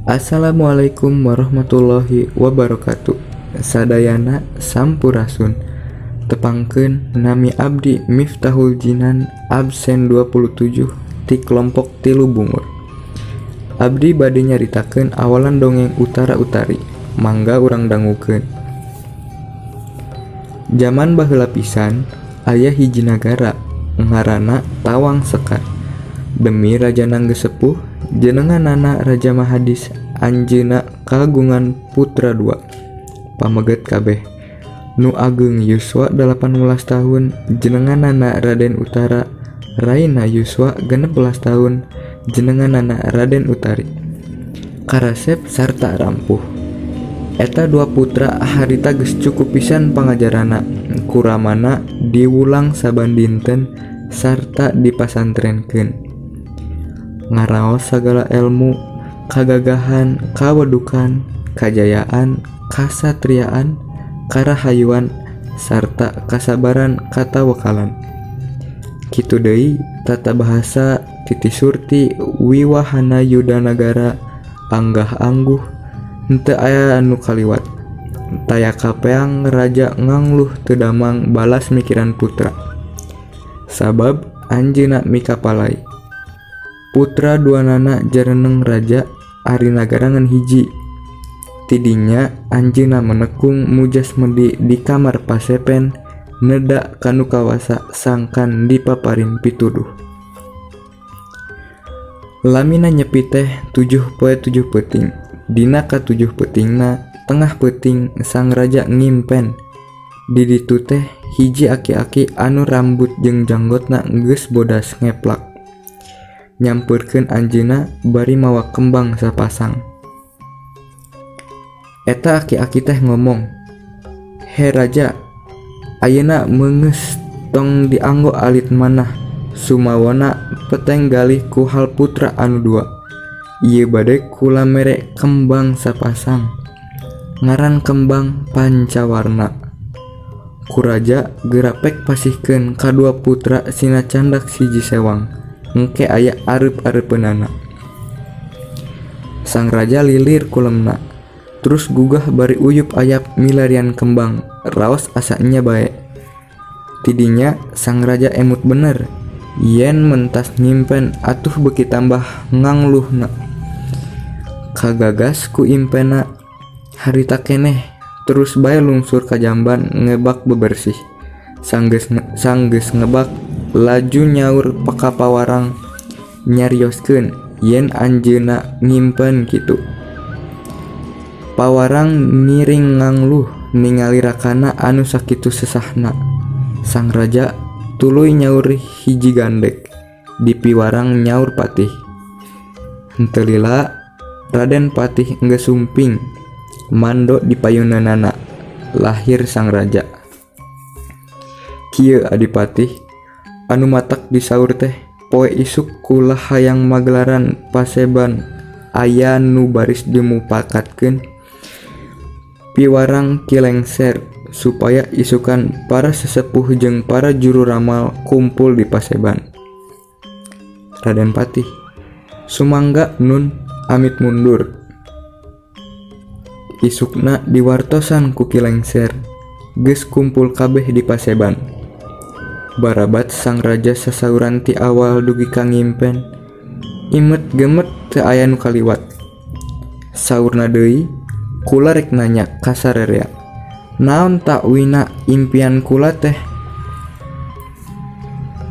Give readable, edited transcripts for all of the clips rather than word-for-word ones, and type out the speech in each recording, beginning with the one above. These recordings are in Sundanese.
Assalamualaikum warahmatullahi wabarakatuh. Sadayana sampurasun. Tepangkeun nami abdi Miftahul Jinan absen 27 ti kelompok 3 Bungur. Abdi bade nyaritakeun awalan dongeng Utara Utari. Mangga urang dangukeun. Jaman baheula pisan aya hiji nagara ngaranna Tawang Sekar. Demi rajana geus sepuh jenenganana Raja Mahadis anjeunna kagungan putra dua pameget kabeh. Nu ageng yuswa 18 tahun jenenganana Raden Utara, raina yuswa 16 tahun jenenganana Raden Utari. Karasep sarta rampuh. Eta dua putra harita geus cukup pisan pangajaranna ku ramana diwulang saban dinten sarta dipasantrenkeun. Ngaraos sagala elmu, kagagahan, kawedukan, kajayaan, kasatriaan, karahayuan, sarta kasabaran katawakalan. Kitu deui tata bahasa, titi surti, wiwahana yudanagara, anggah angguh, henteu aya anu kaliwat. Taya kapeang raja ngangluh teu damang balas mikiran putra. Sabab anjeunna mikapalai. Putra duanana jareneng raja ari nagara ngan hiji. Tidinya anjeunna menekung mujas medi di kamar pasepen neda kanu kawasa sangkan dipaparin pituduh. Lamina nyepi teh 7 poe 7 peuting. Dina ka-7 peutingna tengah peuting sang raja ngimpen. Di ditu teh hiji aki-aki anu rambut jeung janggotna geus bodas ngeplak. Nyampeurkeun anjeunna bari mawa kembang sapasang. Eta aki-aki teh ngomong, "He raja, ayeuna meungeus tong dianggo alit manah sumawona peteng galih ku hal putra anu dua. Ieu bade kula mere kembang sapasang. Ngaran kembang pancawarna." Ku raja geura pek pasihkeun kadua putra sina candak siji sewang. Engke aya areup-areupeunana. Sang raja lilir kulemna. Terus gugah bari uyup ayap milarian kembang, raos asa nya bae. Tidinya sang raja emut bener, yen mentas nyimpen atuh beuki tambah ngangluhna. Kagagas ku impena harita keneh, terus bae lungsur ka jamban ngebak bebersih. Sanggeus ngebak laju nyaur pakapawarang nyarioskeun yen anjeunna nyimpen kitu. Pawarang ngiring ngangluh ningali rakana anu sakitu sesahna. Sang raja tuluy nyaur hiji gandek, dipiwarang nyaur patih. Henteu lila Raden Patih geus sumping mando di payuneunana lahir sang raja. Kieu adipatih anu matak disaur teh poe isuk kula hayang magelaran paseban aya nu baris dimupakatkeun piwarang Ki Lengser supaya isukan para sesepuh jeung para juru ramal kumpul di paseban. Raden Patih sumangga nun amit mundur. Isukna diwartosan ku Ki Lengser geus kumpul kabeh di paseban. Barabat sang raja sasauran ti awal dugi ka ngimpen. Imet gemet teu aya nu kaliwat. Saurna deui kula rek nanya ka sarerea. Naon takwina impian kula teh?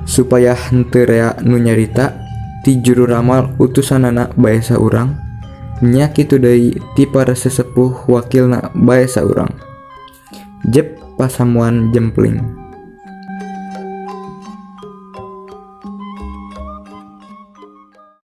Supaya henteu rea nu nyarita ti juru ramal utusanana bae saurang, nya kitu deui ti para sesepuh wakilna bae saurang. Jep pasamuan jempling.